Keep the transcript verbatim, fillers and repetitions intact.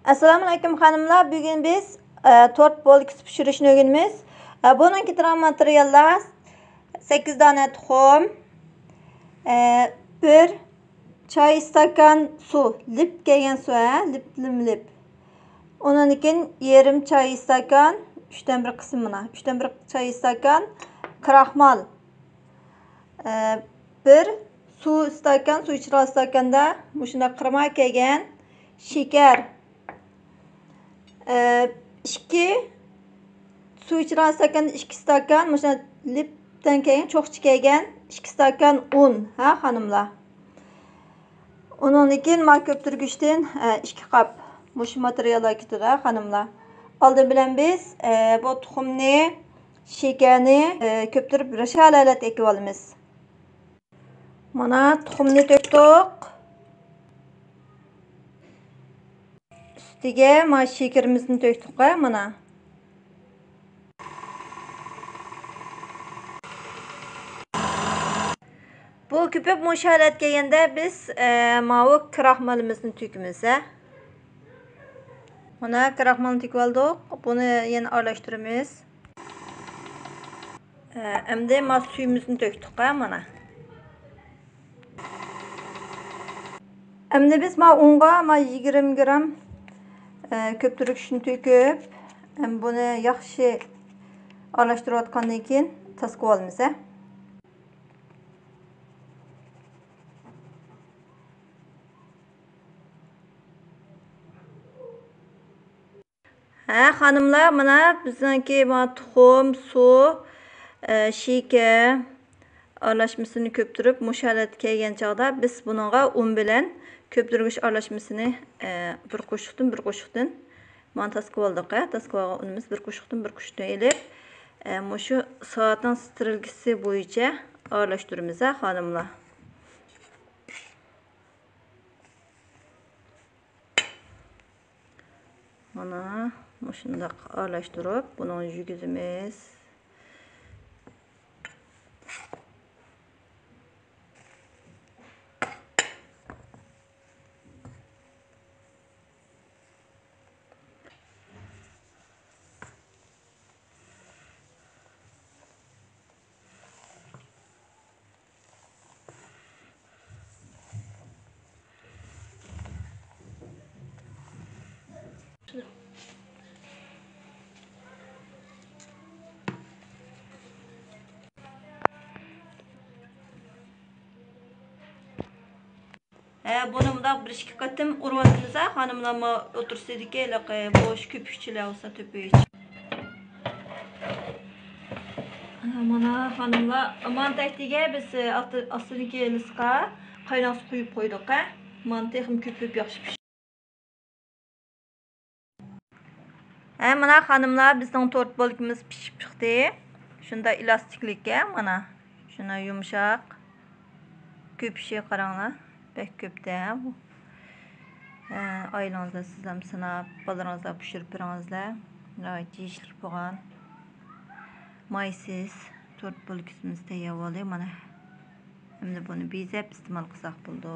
ئەسسالامۇئەلەيكۇم خانىملار، بۈگۈن بىز، ئە، تورت بولكىسى پىشۇرۇشنى ئۆگىنىمىز. ئە، بۇنىڭ كېتىدىغان ماتېرىياللار: سەككىز دانە تۇخۇم، ئە، بىر چاي ئىستاكان سۇ، لىپ كەلگەن سۇ، ھە، لىپ، لىم، لىپ. ئۇنىڭدىن كېيىن يېرىم چاي ئىستاكان، ئۈچتىن بىر قىسمى مانا، ئۈچتىن بىر چاي ئىستاكان كراخمال، ئە، بىر سۇ ئىستاكان، سۇ ئىچىدىغان ئىستاكاندا مۇشۇنداق قىرماي كەلگەن شېكەر، ئىككى سۇ ئىچىدىغان ئىستاكان، ئىككى ئىستاكان، مۇشۇ لىپتىن كەلگەن، چوقچا كەلگەن ئىككى ئىستاكان ئۇن، ھە، خانىملار. ئۇنىڭدىن كېيىن ما كۆپتۈرگۈچتىن، ئىككى قاپ مۇشۇ ماتېرىياللار كېتىدۇ، ھە، خانىملار. ئالدى بىلەن بىز، بۇ تۇخۇمنى، شېكەرنى، كۆپتۈرۈپ رىشالە ھالەتكە ئېلىۋالىمىز. مانا تۇخۇمنى تۆكتۇق. ئۈستىگە ما شېكىرىمىزنى تۆكتۇق، ھە، مانا. بۇ كۆپۈپ مۇشۇ ھالەتكە كەلگەندە بىز، ئە، ماۋۇ كراخمالىمىزنى تۆكىمىز، ھە. مانا كراخمالنى تۆكۈۋالدۇق. بۇنى يەنە ئارىلاشتۇرىمىز. ئەمدى ما سۈيىمىزنى تۆكتۇق، ھە، مانا. ئەمدى بىز ما ئۇنغا ما يىگىرمە گرام، ئە، كۆپتۈرگۈچنى تۆكۈپ، ئەم، بۇنى ياخشى ئارىلاشتۇرۇۋاتقاندىن كېيىن تاسقىۋالىمىز، ھە. ھە، خانىملار، مانا بىزنىڭكى مانا تۇخۇم، سۇ، ئە، شېكەر ئارىلاشمىسىنى كۆپتۈرۈپ، مۇشۇ ھالەتكە كەلگەن چاغدا بىز بۇنىڭغا ئۇن بىلەن كۆپتۈرگۈچ ئارىلاشمىسىنى، ئە، بىر قوشۇقتىن، بىر قوشۇقتىن، مانا تاسقىۋالدۇق، ھە، تاسقىۋالغان ئۇنىمىز بىر قوشۇقتىن، بىر قوشۇقتىن ئېلىپ، ئە، مۇشۇ سائەتنىڭ سترېلكىسى بويىچە ئارىلاشتۇرىمىز، ھە، خانىملار. مانا مۇشۇنداق ئارىلاشتۇرۇپ، بۇنىڭ يۈگىدىمىز. ھە، بۇنى مۇنداق بىر ئىككى قېتىم ئۇرۇۋاتىمىز ھە، خانىملار، ما ئوتتۇرىسىدىكى ھېلىقى بوش كۆپۈكچىلەر بولسا تۆپۈش. ھە، مانا خانىملار، مانا تەكتىگە بىز، ئاستى-، ئاستىدىكى لىسقا قايناق سۇ قۇيۇپ قويدۇق ھە. مانا تېخىمۇ كۆپۈپ ياخشى پىشتى. ھە، مانا خانىملار، بىزنىڭ تورت بولكىمىز پىشىپ چىقتى. شۇنداق ئېلاستىكلىككەن، مانا. شۇنداق يۇمشاق. كۆپۈشىگە قاراڭلار. بەك كۆپتە بۇ. ھە، ئائىلىڭىزدە سىزلەرمۇ سىناپ، بالىلىرىڭىزغا پىشۇرۇپ بېرىڭىزلەر. ناھايىتى يېيىشلىك بولغان. مايسىز تورت بولكىمىز تەييار بولدى. مانا. ئەمدى بۇنى بېزەپ ئىستېمال قىلساق بولىدۇ.